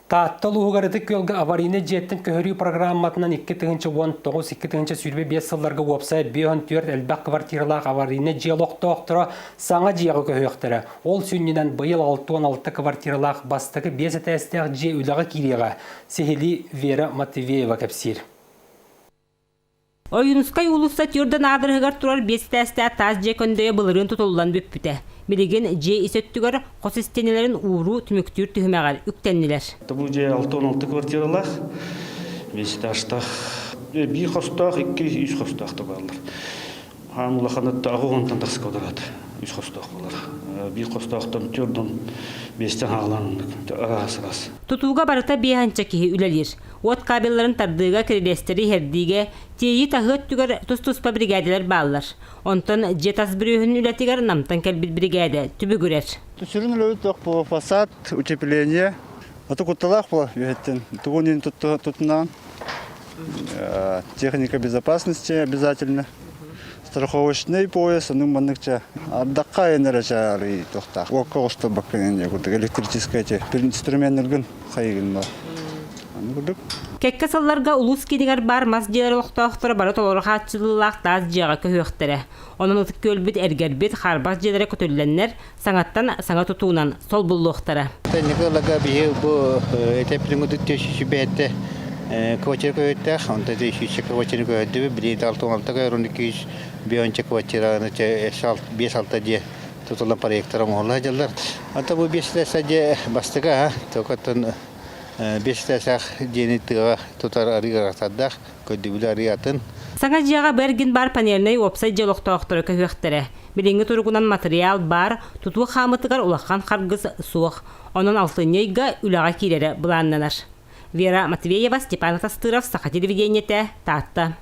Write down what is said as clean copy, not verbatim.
Таатта улууһугар Ытык Күөлгэ аварийнай дьиэттэн көһөрүү программатынан 2019-2025 сылларга уопсайа 54 элбэх квартиралаах аварийнай дьиэ олохтоохторо саҥа дьиэҕэ көһүөхтэрэ. Ол сүнньүнэн быйыл 66 квартиралаах бастакы биэс этээстээх дьиэ үлэҕэ киириэҕэ. Сиһилии Вера Матвеева кэпсиир. Ойуунускай уулусса Тюрдан аадырыһыгар турар биэс этээстээх таас дьиэ көндөйө былырыын тутуллан бүппүтэ. Билигин дьиэ ис өттүгэр хос истиэнэлэрин ууруу түмүктүүр түһүмэҕэр үктэннилэр. Бу дьиэ 66 квартиралаах, биэс этажтаах, биир хостоох, икки, үс хостоох да бааллар. Хаан улаханытта аҕыс тахса квадрат үс хостоох буолар. Биир хостоохтон төрдөн биэстэн хаалан араас араас. Тутууга барыта биэһанча киһи үлэлиир. Уот кабелларын тардыыга, кирилиэстэри иһэрдиигэ, тиэйии-таһыы өттүгэр тус-туспа биригээдэлэр бааллар. Онтон дьиэ тас бүрүөһүнүн үлэтигэр Намтан кэлбит биригээдэ түбүгүрэр. Сүрүн үлэбит по фасад, утепление. Аты кутталаах була үһэттэн. Тугун тутунаан. Техника безопасности обязательно. Страховочный пояс, ну манныкча ардахха энэрэ чаарый тохтаах. Уокка оҕустарбаккын курдук электрическай инструменнаргын хайыгын бар. Аны курдук. Кэккэ сылларга улуус киинигэр баар мас дьиэлэр олохтоохторо бары толору хааччыллыылаах таас дьиэҕэ көһүөхтэрэ. Онон Ытык Күөлбүт эргэрбит хаарбах дьиэлэрэ көтүллэннэр, саҥаттан саҥа тутуунан солбуллуохтара. Николага биһи бу этеппитин түөсүсүбээтэ квартира көһүттээх, онто сүүсчэ квартира көһөрдүбүт, билигин 66 көһөрүн 250 квартираны 5-6 дьиэ тутуллан проектор оҥоһулла сылдьаллар. Онто бу 5 дьиэ бастакы токоттон 5 дьиэни тыаҕа тутар арыы ыраахтардаах, көрдүбүлү арыы атын. Саҥа дьиэҕэ бу эргин баар панельнай уопсай дьиэ олохтоохторо көһүөхтэрэ. Билиҥҥи туругунан матырыйаал баар, тутуу хаамытыгар улахан харгыс суох. Онон алтынньы ыйга үлэҕэ киирэрэ былааннанар. Вера Матвеева, Степан Атастыров, Саха телевидениетэ, Таатта.